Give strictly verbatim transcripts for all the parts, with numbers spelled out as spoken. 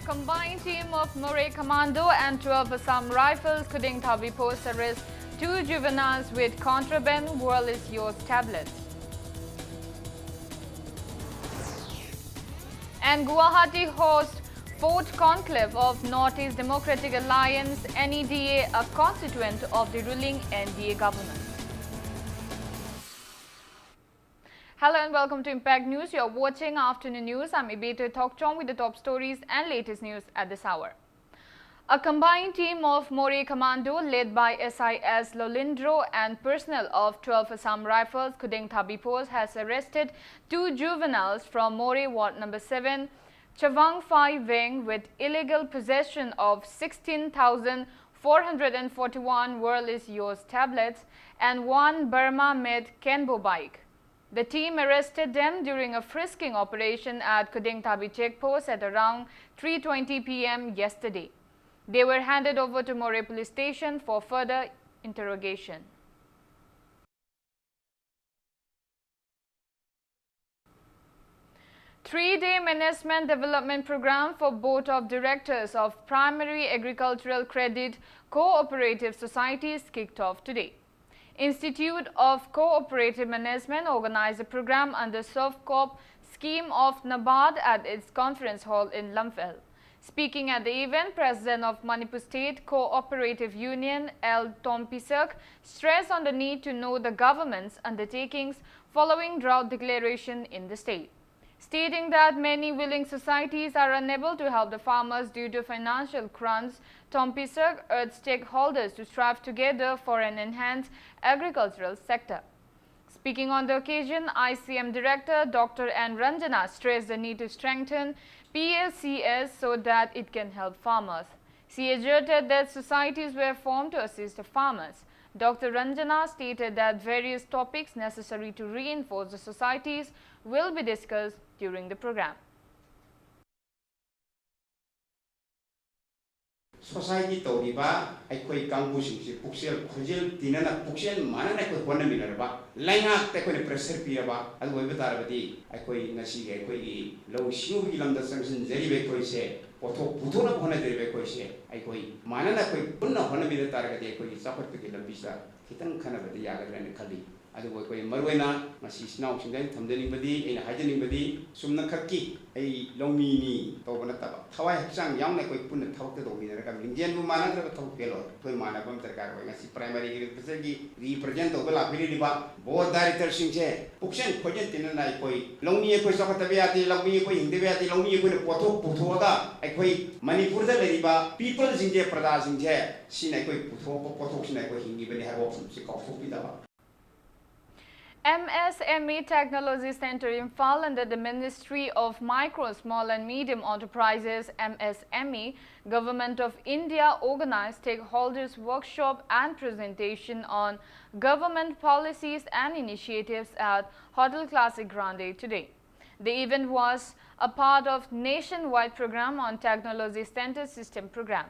Combined team of Moreh Commando and twelve Assam Rifles Khudengthabi post arrest two juveniles with contraband wireless tablet. And Guwahati hosts fourth conclave of Northeast Democratic Alliance, N E D A, a constituent of the ruling N D A government. Hello and welcome to Impact News. You're watching Afternoon News. I'm Ibete Thokchong with the top stories and latest news at this hour. A combined team of Moreh Commando led by S I S Lolindro and personnel of twelve Assam Rifles Khudengthabi Post has arrested two juveniles from Moreh Ward number seven, Chawangphai Veng, with illegal possession of sixteen thousand four hundred forty-one wireless tablets and one Burma-made Kenbo bike. The team arrested them during a frisking operation at Khudengthabi checkpost at around three twenty p m yesterday. They were handed over to Moreh Police Station for further interrogation. Three-day management development program for Board of Directors of Primary Agricultural Credit Cooperative Societies kicked off today. Institute of Cooperative Management organized a program under SOFCOP scheme of NABARD at its conference hall in Lamphel. Speaking at the event, President of Manipur State Cooperative Union, L Tompisak, stressed on the need to know the government's undertakings following drought declaration in the state. Stating that many willing societies are unable to help the farmers due to financial crunch, Tompisak urged stakeholders to strive together for an enhanced agricultural sector. Speaking on the occasion, I C M Director Doctor N Ranjana stressed the need to strengthen P A C S so that it can help farmers. She asserted that societies were formed to assist the farmers. Doctor Ranjana stated that various topics necessary to reinforce the societies will be discussed during the program. Society ꯇꯧꯔꯤꯕ ꯑꯩꯈꯣꯏ ꯀꯥꯡꯕꯨꯁꯤꯡꯁꯤ ꯄꯨꯛꯆꯦꯜ ꯈꯣꯏꯖꯦꯜ ꯇꯤꯟꯅꯅ, ꯄꯨꯛꯆꯦꯜ ꯃꯥꯟꯅꯅ ꯑꯩꯈꯣꯏ ꯍꯣꯠꯅꯃꯤꯟꯅꯔꯕ, ꯂꯩꯉꯥꯛꯇ ꯑꯩꯈꯣꯏꯅ pressure ꯄꯤꯔꯕ, ꯑꯗꯨ ꯑꯣꯏꯕ ꯇꯥꯔꯕꯗꯤ ꯑꯩꯈꯣꯏ ꯉꯁꯤꯒꯤ ꯑꯩꯈꯣꯏꯒꯤ ꯂꯧꯎ ꯁꯤꯡꯎꯒꯤ ꯂꯝꯗ ꯆꯪꯁꯤꯟꯖꯔꯤꯕ ꯑꯩꯈꯣꯏꯁꯦ, ꯄꯣꯠꯊꯣꯛ ꯄꯨꯊꯣꯛꯅꯕ ꯍꯣꯠꯅꯖꯔꯤꯕ ꯑꯩꯈꯣꯏꯁꯦ, ꯑꯩꯈꯣꯏ ꯃꯥꯟꯅꯅ ꯑꯩꯈꯣꯏ ꯄꯨꯟꯅ ꯍꯣꯠꯅꯃꯤꯟꯅ ꯇꯥꯔꯒꯗꯤ ꯑꯩꯈꯣꯏꯒꯤ ꯆꯥꯎꯈꯠꯄꯒꯤ ꯂꯝꯕꯤꯁꯤꯗ ꯈꯤꯇꯪ ꯈꯟꯅꯕꯗꯤ ꯌꯥꯒꯗ꯭ꯔꯅ ꯈꯜꯂꯤ꯫ ꯑꯗꯨꯕꯨ ꯑꯩꯈꯣꯏ ꯃꯔꯨꯑꯣꯏꯅ ꯉꯁꯤ ꯏꯆꯤꯟ ꯏꯅꯥꯎꯁꯤꯡꯗ ꯑꯩꯅ ꯊꯝꯖꯅꯤꯡꯕꯗꯤ, ꯑꯩꯅ ꯍꯥꯏꯖꯅꯤꯡꯕꯗꯤ, ꯆꯨꯝꯅ ꯈꯛꯀꯤ ꯑꯩ ꯂꯧꯃꯤꯅꯤ ꯇꯧꯕ ꯅꯠꯇꯕ, ꯊꯋꯥꯏ ꯍꯛꯆꯥꯡ ꯌꯥꯎꯅ ꯑꯩꯈꯣꯏ ꯄꯨꯟꯅ ꯊꯕꯛꯇ ꯇꯧꯃꯤꯟꯅꯔꯒ ꯂꯤꯡꯖꯦꯜꯕꯨ ꯃꯥꯟꯅꯗ꯭ꯔꯕ ꯊꯕꯛ ꯄꯦꯜꯂꯣꯏ꯫ ꯑꯩꯈꯣꯏ ꯃꯥꯟꯅꯕ ꯑꯃ ꯗꯔꯀꯥꯔ ꯑꯣꯏ꯫ ꯉꯁꯤ ꯄ꯭ꯔꯥꯏꯃꯥꯔꯤ ꯑꯦꯒ꯭ꯔꯤꯀꯜꯆꯔꯒꯤ ꯔꯤꯄ꯭ꯔꯖꯦꯟ ꯇꯧꯕ ꯂꯥꯛꯄꯤꯔꯤꯕ ꯕꯣꯔꯗ ꯗꯥꯏꯔꯦꯛꯇꯔꯁꯤꯡꯁꯦ ꯄꯨꯛꯆꯦꯜ ꯈꯣꯏꯖꯦꯜ ꯇꯤꯟꯅꯅ ꯑꯩꯈꯣꯏ ꯂꯧꯃꯤ ꯑꯩꯈꯣꯏ ꯆꯥꯎꯈꯠꯇꯕ ꯌꯥꯗꯦ, ꯂꯧꯃꯤ ꯑꯩꯈꯣꯏ ꯍꯤꯡꯗꯕ ꯌꯥꯗꯦ, ꯂꯧꯃꯤ ꯑꯩꯈꯣꯏꯅ ꯄꯣꯠꯊꯣꯛ ꯄꯨꯊꯣꯛꯑꯒ ꯑꯩꯈꯣꯏ ꯃꯅꯤꯄꯨꯔꯗ ꯂꯩꯔꯤꯕ ꯄꯤꯄꯜꯁꯤꯡꯁꯦ, ꯄ꯭ꯔꯖꯥꯁꯤꯡꯁꯦ, ꯁꯤꯅ ꯑꯩꯈꯣꯏ ꯄꯨꯊꯣꯛꯄ ꯄꯣꯠꯊꯣꯛꯁꯤꯅ ꯑꯩꯈꯣꯏ ꯍꯤꯡꯉꯤꯕꯅꯤ ꯍꯥꯏꯕ ꯋꯥꯐꯝꯁꯤ ꯀꯥꯎꯊꯣꯛꯄꯤꯗꯕ꯫ M S M E Technology Centre Imphal under the Ministry of Micro, Small and Medium Enterprises, M S M E, Government of India organized stakeholders workshop and presentation on government policies and initiatives at Hotel Classic Grande today. The event was a part of nationwide program on Technology Centre System program.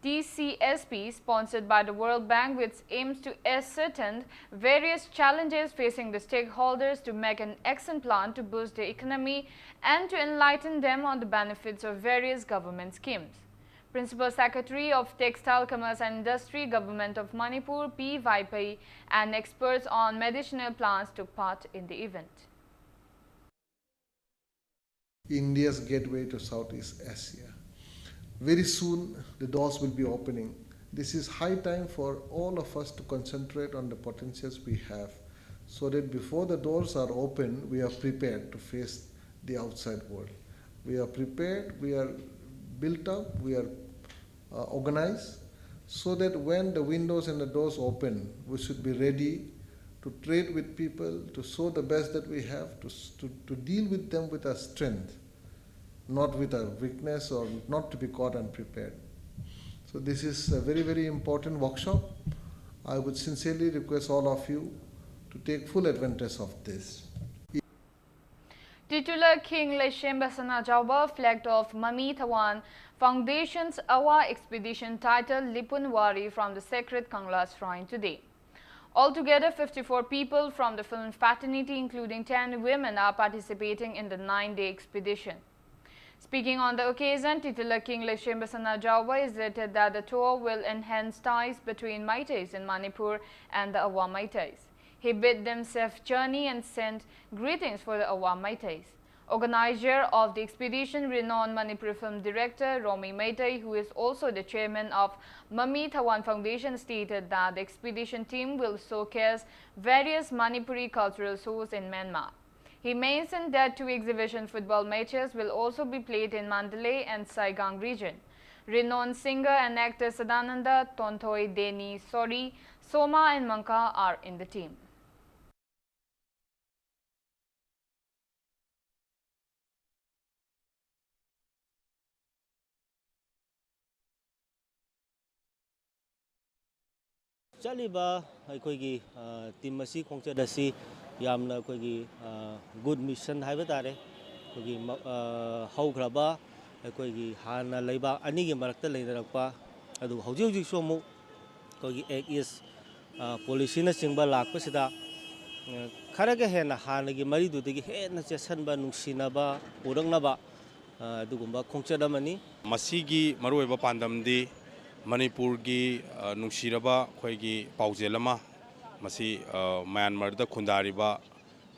T C S P, sponsored by the World Bank, which aims to ascertain various challenges facing the stakeholders to make an action plan to boost the economy and to enlighten them on the benefits of various government schemes. Principal Secretary of Textile Commerce and Industry, Government of Manipur, P Vaiphei, and experts on medicinal plants took part in the event. India's gateway to Southeast Asia. Very soon, the doors will be opening. This is high time for all of us to concentrate on the potentials we have, so that before the doors are open, we are prepared to face the outside world. We are prepared, we are built up, we are uh, organized, so that when the windows and the doors open, we should be ready to trade with people, to show the best that we have, to, to, to deal with them with our strength, not with our weakness, or not to be caught unprepared. So this is a very, very important workshop. I would sincerely request all of you to take full advantage of this. Titular King Leishemba Sanajaoba flagged off Mami Thawan Foundation's Awa Expedition titled Lipun Wari from the sacred Kangla Shrine today. Altogether, fifty-four people from the film fraternity, including ten women, are participating in the nine-day expedition. Speaking on the occasion, Titular King Leishemba Sanajaoba stated that the tour will enhance ties between Meiteis in Manipur and the Awa Meiteis. He bid them safe journey and sent greetings for the Awa Meiteis. Organizer of the expedition, renowned Manipuri film director Romi Meitei, who is also the chairman of Mami Thawan Foundation, stated that the expedition team will showcase various Manipuri cultural shows in Myanmar. He mentioned that two exhibition football matches will also be played in Mandalay and Saigang region. Renowned singer and actor Sadananda, Tonthoi, Deni, Sori, Soma and Manka are in the team. ꯆꯠꯂꯤꯕ ꯑꯩꯈꯣꯏꯒꯤ team ꯑꯁꯤ ꯈꯣꯡꯆꯠ ꯑꯁꯤ ꯌꯥꯝꯅ ꯑꯩꯈꯣꯏꯒꯤ good mission ꯍꯥꯏꯕ ꯇꯥꯔꯦ꯫ ꯑꯩꯈꯣꯏꯒꯤ ꯍꯧꯈ꯭ꯔꯕ ꯑꯩꯈꯣꯏꯒꯤ ꯍꯥꯟꯅ ꯂꯩꯕꯥꯛ ꯑꯅꯤꯒꯤ ꯃꯔꯛꯇ ꯂꯩꯅꯔꯛꯄ, ꯑꯗꯨꯒ ꯍꯧꯖꯤꯛ ꯍꯧꯖꯤꯛꯁꯨ ꯑꯃꯨꯛ ꯑꯩꯈꯣꯏꯒꯤ ꯑꯦꯛ ꯏꯁ ꯄꯣꯂꯤꯁꯤꯅꯆꯤꯡꯕ ꯂꯥꯛꯄꯁꯤꯗ ꯈꯔꯒ ꯍꯦꯟꯅ ꯍꯥꯟꯅꯒꯤ ꯃꯔꯤꯗꯨꯗꯒꯤ ꯍꯦꯟꯅ ꯆꯦꯠꯁꯟꯕ, ꯅꯨꯡꯁꯤꯅꯕ ꯄꯨꯔꯛꯅꯕ ꯑꯗꯨꯒꯨꯝꯕ ꯈꯣꯡꯆꯠ ꯑꯃꯅꯤ꯫ ꯃꯁꯤꯒꯤ ꯃꯔꯨꯑꯣꯏꯕ ꯄꯥꯟꯗꯝꯗꯤ ꯃꯅꯤꯄꯨꯔꯒꯤ ꯅꯨꯡꯁꯤꯔꯕ ꯑꯩꯈꯣꯏꯒꯤ ꯄꯥꯎꯖꯦꯜ ꯑꯃ, ꯃꯁꯤ ꯃ꯭ꯌꯥꯟꯃꯥꯔꯗ ꯈꯨꯟꯗꯥꯔꯤꯕ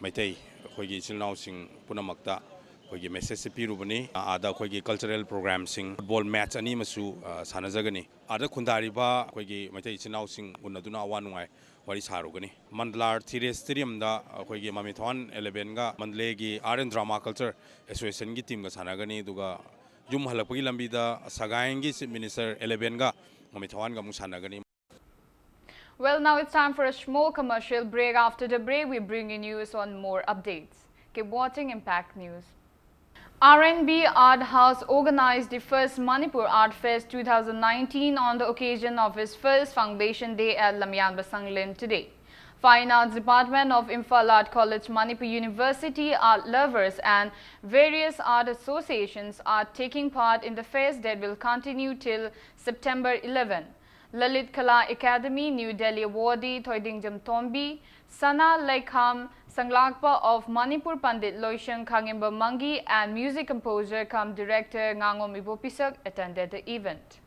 ꯃꯩꯇꯩ ꯑꯩꯈꯣꯏꯒꯤ ꯏꯆꯤꯜ ꯏꯅꯥꯎꯁꯤꯡ ꯄꯨꯝꯅꯃꯛꯇ ꯑꯩꯈꯣꯏꯒꯤ ꯃꯦꯁꯦꯖꯁꯦ ꯄꯤꯔꯨꯕꯅꯤ꯫ ꯑꯥꯗ ꯑꯩꯈꯣꯏꯒꯤ ꯀꯜꯆꯔꯦꯜ ꯄ꯭ꯔꯣꯒ꯭ꯔꯥꯝꯁꯤꯡ, ꯐꯨꯠꯕꯣꯜ ꯃꯦꯠꯆ ꯑꯅꯤ ꯑꯃꯁꯨ ꯁꯥꯟꯅꯖꯒꯅꯤ꯫ ꯑꯥꯗ ꯈꯨꯟꯗꯥꯔꯤꯕ ꯑꯩꯈꯣꯏꯒꯤ ꯃꯩꯇꯩ ꯏꯆꯤꯜ ꯏꯅꯥꯎꯁꯤꯡ ꯎꯅꯗꯨꯅ ꯑꯋꯥ ꯅꯨꯡꯉꯥꯏ ꯋꯥꯔꯤ ꯁꯥꯔꯨꯒꯅꯤ꯫ ꯃꯟꯗꯂꯥ ꯊꯤꯔꯦ ꯁ꯭ꯇꯦꯗꯤꯌꯝꯗ ꯑꯩꯈꯣꯏꯒꯤ ꯃꯃꯤ ꯊꯋꯥꯟ ꯑꯦꯂꯦꯚꯦꯟꯒ ꯃꯟꯗꯂꯦꯒꯤ ꯑꯥꯔꯠ ꯑꯦꯟ ꯗ꯭ꯔꯃꯥ ꯀꯜꯆꯔ ꯑꯦꯁꯣꯁꯤꯌꯦꯁꯟꯒꯤ ꯇꯤꯝꯒ ꯁꯥꯟꯅꯒꯅꯤ꯫ ꯑꯗꯨꯒ ꯌꯨꯝ ꯍꯜꯂꯛꯄꯒꯤ ꯂꯝꯕꯤꯗ ꯁꯒꯥꯏꯡꯒꯤ ꯆꯤꯐ ꯃꯤꯅꯤꯁꯇꯔ ꯑꯦꯂꯦꯚꯦꯟꯒ ꯃꯃꯤ ꯊꯋꯥꯟꯒ ꯑꯃꯨꯛ ꯁꯥꯟꯅꯒꯅꯤ꯫ Well, now it's time for a small commercial break. After the break, we bring you news on more updates. Keep watching Impact News. R and B Art House organized the first Manipur Art Fest two thousand nineteen on the occasion of its first Foundation Day at Lamyan Basanglen today. Fine Arts Department of Imphal Art College, Manipur University, art lovers and various art associations are taking part in the fest that will continue till September eleven. Lalit Kala Academy, New Delhi awardee Thoidingjam Tombi, Sana Leikham Sanglakpa of Manipur, Pandit Loishang Khangimba Mangi and music composer cum director Ngangom Ibopisak attended the event.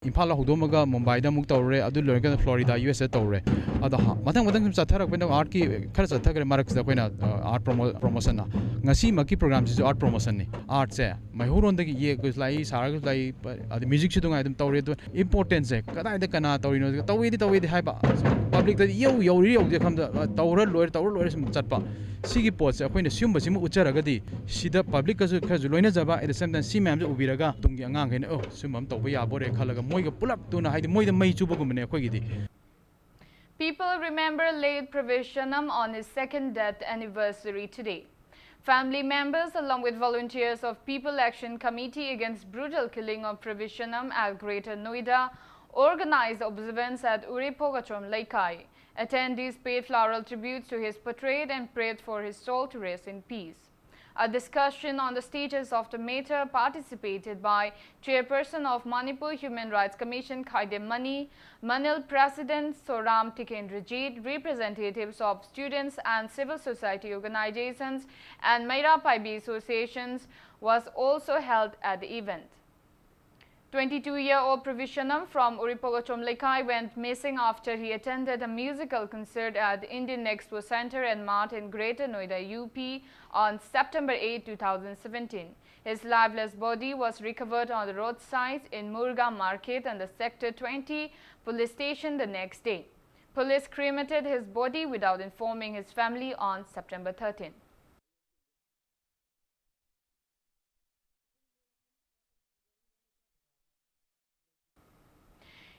Imphal ꯍꯧꯗꯣꯛꯑꯝꯃꯒ ꯃꯨꯝꯕꯥꯏꯗ ꯑꯃꯨꯛ ꯇꯧꯔꯦ, ꯑꯗꯨ ꯂꯣꯏꯔꯒ Florida, U ꯑꯦꯁꯇ ꯇꯧꯔꯦ꯫ ꯑꯗꯣ ꯍ- ꯃꯊꯪ ꯃꯊꯪ ꯁꯨꯝ ꯆꯠꯊꯔꯛꯄꯅꯤꯅ ꯑꯥꯔꯠꯀꯤ ꯈꯔ ꯆꯠꯊꯈ꯭ꯔꯦ, ꯃꯔꯛꯁꯤꯗ ꯑꯩꯈꯣꯏꯅ ꯑꯥꯔꯠ ꯄ꯭ꯔꯣꯃꯣ ꯄ꯭ꯔꯣꯃꯣꯁꯟꯅ꯫ ꯉꯁꯤꯃꯛꯀꯤ ꯄ꯭ꯔꯣꯒ꯭ꯔꯥꯝꯁꯤꯁꯨ ꯑꯥꯔꯠ ꯄ꯭ꯔꯣꯃꯣꯁꯟꯅꯤ꯫ ꯑꯥꯔꯠꯁꯦ ꯃꯩꯍꯧꯔꯣꯟꯗꯒꯤ ꯌꯦꯛꯄꯁꯨ ꯂꯥꯛꯏ, ꯁꯥꯔꯒꯁꯨ ꯂꯥꯛꯏ, ꯄ- ꯑꯗꯩ ꯃ꯭ꯌꯨꯖꯤꯛꯁꯨ ꯑꯗꯨꯉꯥꯏ ꯑꯗꯨꯝ ꯇꯧꯔꯤ꯫ ꯑꯗꯣ ꯏꯝꯄꯣꯔꯇꯦꯟꯁꯁꯦ ꯀꯗꯥꯏꯗ ꯀꯅꯥ ꯇꯧꯔꯤꯅꯣ, ꯇꯧꯏꯗꯤ ꯇꯧꯏꯗꯤ ꯍꯥꯏꯕ, ꯄꯕ꯭ꯂꯤꯛꯇꯗꯤ ꯏꯌꯧ ꯌꯧꯔꯤ ꯌꯧꯗꯦ ꯈꯪꯗ, ꯑ, ꯇꯧꯔ ꯂꯣꯏꯔꯦ, ꯇꯧꯔ ꯂꯣꯏꯔꯦ ꯁꯨꯝ ꯆꯠꯄ꯫ ꯁꯤꯒꯤ ꯄꯣꯠꯁꯦ ꯑꯩꯈꯣꯏꯅ ꯁꯤꯒꯨꯝꯕꯁꯤꯃ ꯎꯠꯆꯔꯒꯗꯤ ꯁꯤꯗ ꯄꯕ꯭ꯂꯤꯛꯀꯁꯨ ꯈꯔꯁꯨ ꯂꯣꯏꯅꯖꯕ, at the same time ꯁꯤ ꯃꯌꯥꯝꯁꯦ ꯎꯕꯤꯔꯒ ꯇꯨꯡꯒꯤ ꯑꯉꯥꯡꯈꯩꯅ ꯑꯣ ꯁꯤꯒꯨꯝꯕ ꯑꯃ ꯇꯧꯕ ꯌꯥꯕꯣꯔꯦ ꯈꯜꯂꯒ ꯃꯣꯏꯒ ꯄꯨꯂꯞ ꯇꯨꯅ, ꯍꯥꯏꯗꯤ ꯃꯣꯏꯗ ꯃꯩ ꯆꯨꯕꯒꯨꯝꯕꯅꯦ ꯑꯩꯈꯣꯏꯒꯤꯗꯤ꯫ People remember late Pravesh Shanam on his second death anniversary today. Family members, along with volunteers of People Action Committee Against Brutal Killing of Pravesh Shanam at Greater Noida, organized observance at Uri Pogachom Leikai. Attendees paid floral tributes to his portrait and prayed for his soul to rest in peace. A discussion on the status of the matter participated by Chairperson of Manipur Human Rights Commission Khaidem Mani, Manil President Soram Tikendrajit, representatives of students and civil society organizations and Meira Paibi associations was also held at the event. Twenty-two-year-old Pravesh Shanam from Uripogachom Leikai went missing after he attended a musical concert at the Indian Expo Center and Mart in Greater Noida, U P on September eighth, two thousand seventeen. His lifeless body was recovered on the roadside in Murga Market and the Sector twenty police station the next day. Police cremated his body without informing his family on September thirteenth.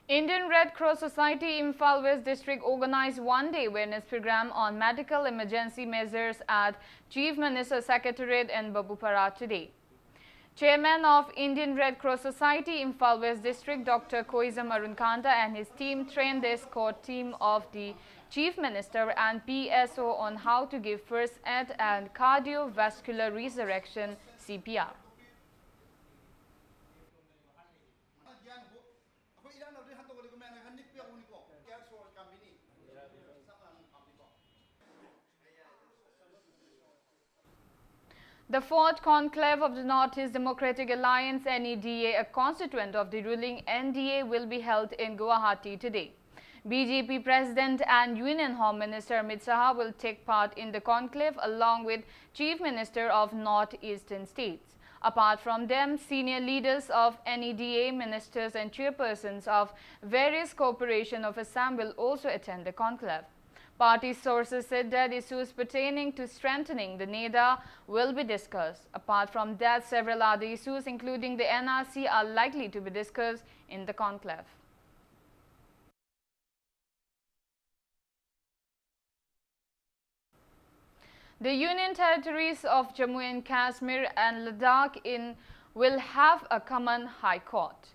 Indian Red Cross Society Imphal West District organized one-day awareness program on medical emergency measures at Chief Minister Secretariat in Babupara today. Chairman of Indian Red Cross Society, Imphal West District, Doctor Koizam Arun Kanta and his team trained the escort team of the Chief Minister and P S O on how to give first aid and cardiovascular resurrection, C P R. The fourth conclave of the Northeast Democratic Alliance, N E D A, a constituent of the ruling N D A, will be held in Guwahati today. B J P President and Union Home Minister Amit Shah will take part in the conclave along with Chief Minister of Northeastern states. Apart from them, senior leaders of N E D A, ministers and chairpersons of various corporation of Assam will also attend the conclave. Party sources said that issues pertaining to strengthening the NEDA will be discussed. Apart from that, several other issues, including the N R C, are likely to be discussed in the conclave. The Union Territories of Jammu and Kashmir and Ladakh in will have a common High Court.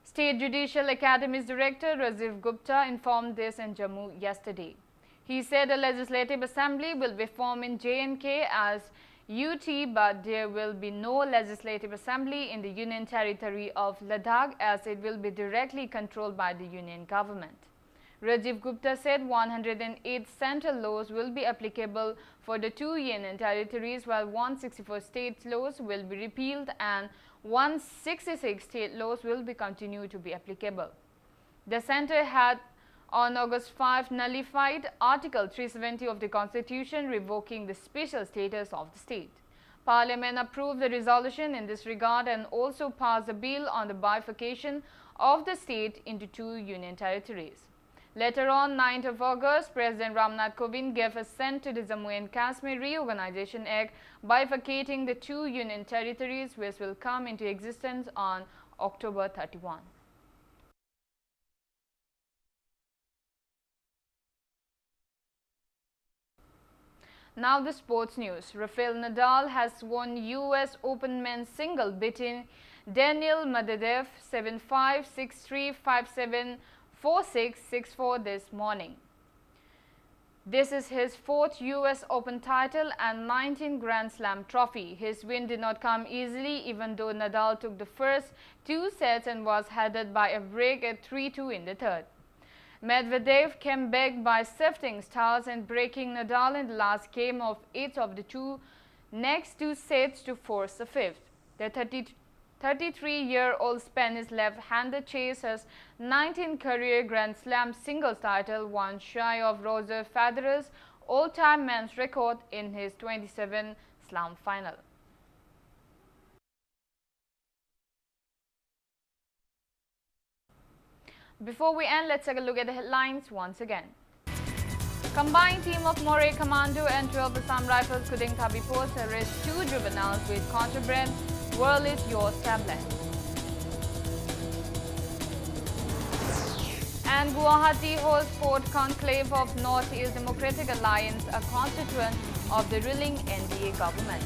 State Judicial Academy's director Rajiv Gupta informed this in Jammu yesterday. He said a legislative assembly will be formed in J and K as U T, but there will be no legislative assembly in the Union Territory of Ladakh, as it will be directly controlled by the Union government. Rajiv Gupta said one hundred and eight central laws will be applicable for the two Union Territories, while one sixty-four state laws will be repealed and one sixty-six state laws will be continued to be applicable. The centre had, on August five, nullified Article three seventy of the Constitution, revoking the special status of the state. Parliament approved the resolution in this regard and also passed a bill on the bifurcation of the state into two Union Territories. Later on, ninth of August, President Ramnath Kovind gave assent to the Jammu and Kashmir Reorganization Act, bifurcating the two Union Territories, which will come into existence on October thirty-one. Now the sports news. Rafael Nadal has won U S Open men's single, beating Daniil Medvedev seven five, six three, five seven, four six, six four this morning. This is his fourth U S Open title and nineteenth Grand Slam trophy. His win did not come easily, even though Nadal took the first two sets and was headed by a break at three two in the third. Medvedev came back by shifting styles and breaking Nadal in the last game of each of the two next two sets to force the fifth. The thirty, thirty-three-year-old Spanish left-hander chased his nineteenth career Grand Slam singles title, one shy of Roger Federer's all-time men's record in his twenty-seven slam final. Before we end, let's take a look at the headlines once again. Combined team of Moreh Commando and twelve Assam Rifles Khuding Thabi Post arrest two juveniles with contraband. World is yours tablet. And Guwahati holds fourth conclave of North East Democratic Alliance, a constituent of the ruling N D A government.